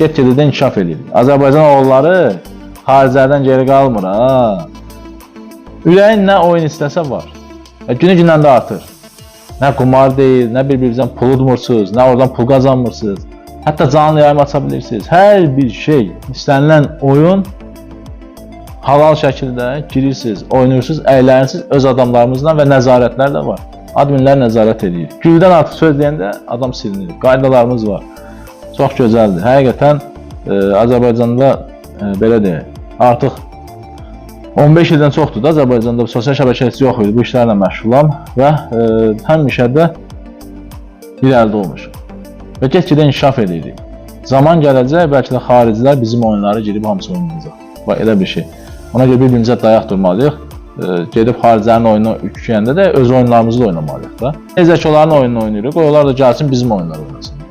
Get-gedə də inkişaf edirik. Azərbaycan oğulları xariclərdən geri qalmır ha. Ürəyin nə oyun istəsə var. Və günü-gündən də artır. Nə qumar deyil, nə bir-birinizdən pul udmursunuz, nə oradan pul qazanmırsınız. Hətta canlı yayım aça bilirsiniz. Hər bir şey, istənilən oyun halal şəkildə girirsiniz, oynayırsınız, əylənirsiniz öz adamlarımızla və nəzarətlər də var. Adminlər nəzarət edir. Güldən artıq söz deyəndə adam silinir. Qaydalarımız var. Çox gözəldir. Həqiqətən Azərbaycanda belə deyək, artıq 15 ildən çoxdur da Azərbaycanda sosial şəbəkə heç yox idi. Bu işlərlə məşğulam və həmişə də irəlidə olmuşuq. Və get-gedə inkişaf edirik. Zaman gələcək, bəlkə də xaricilər bizim oyunları girib hamısı oynayacaq. Bax elə bir şey. Ona görə bir-birimizə dayaq durmalıyıq. Gedib xaricilərin oyununu yükləyəndə də öz oyunlarımızı da oynamalıyıq da. Necə ki onların oyununu oynayırıq, qoy onlar da gəlsin bizim oyunları oynasınlar.